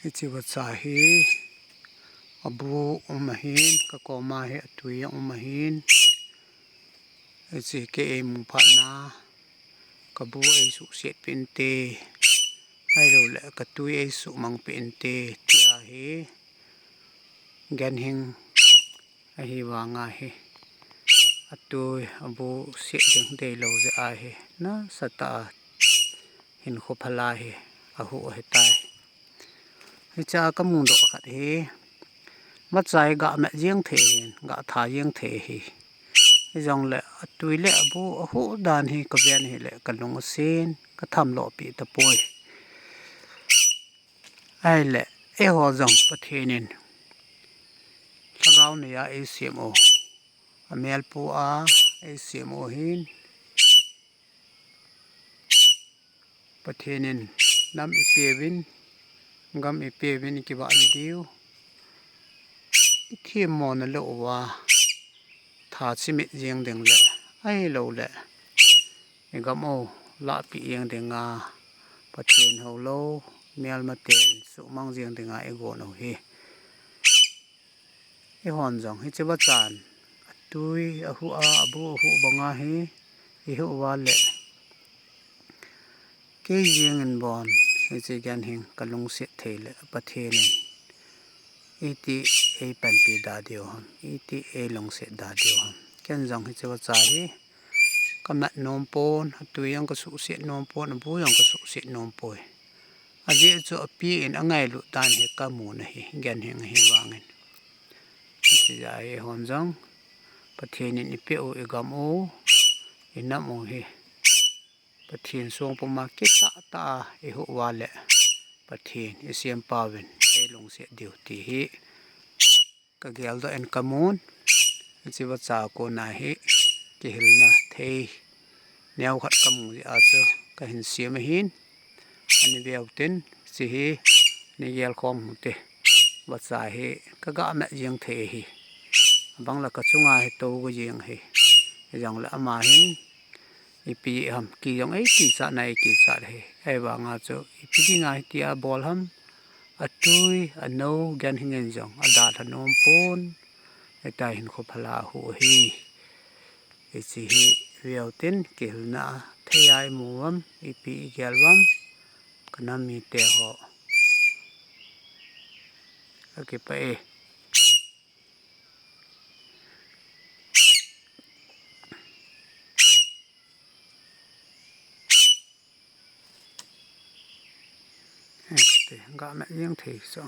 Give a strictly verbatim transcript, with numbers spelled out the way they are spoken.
Hiche vacha hi abu um ahin, kakoma hi atui um ahin. Hiche kei eimu phatna, kabu eisuhset peh inte, ahilouleh katui eisuhmang peh inte, tia hi ganhing ahi vanga hi. Atui abu set ding deilou jeh ahi. Nasatah a hinkho phala hi ahuh ahitai. Hichea kamudoh khat hi, vacha hi gamat jeng thei hin, gatha jeng thei hi. Hijongle atui le abu ahuh dan hi kaven hile kalung asen, kathamlou pi tapoi. Ahile, eiho jong Pathen in lhagao neiya eisem u, amelpu a eisem u hin, Pathen in nam eipeuvin, gam eipeuvin, ikivahna diu, ithemmona lou uva, tha chimit jeng ding le, ahilouleh igam u lahpeh jeng dinga, Pathen houlou melmaten suhmang jeng dinga igon u hi. Eihon jong hiche vachan, atui ahuh a, abu ahuh banga hi ihuh uva le, kei jengin bon hiche ganhing kalungset thei le Pathen in iti eipanpi da diu ham, iti eilungset da diu ham. Ken jong hiche vacha hi kamat nom pon, atui jong kasuhset nom pon, abu jong kasuhset nom poi. Ajeh chu api in angailut dan hi kamu ahi, ganhing ahi vangin. Hiche jeh a eihon jong Pathen in eipeh u, igam u, inam u hi Pathen songpuma kitahtah a ihuh uva le Pathen isem pauvin eilungset diu ti hi kageldoh in kamun. Hiche vacha kona hi kihilna thei neokhat kamu jeh a chu kahin sem ahin, ani veu tin, hiche hi ani gelkhom u hite. Vacha hi kagamat jeng thei ahi. Abang le kachunga hi tou go jeng ahi. Hijongle ama hin ipi ham, ki jong eikichat na eikichat ahi. Ahivanga chu ipi dinga hitia bol ham, atui anou ganhing in jong adalha nom pon, hitia hinkho phala ahuh ahi. Hiche hi veu tin kihilna thei a imu uvam, ipi igel uvam, kanam mite ho, kakipah e. Hete, gamat jeng thei chu.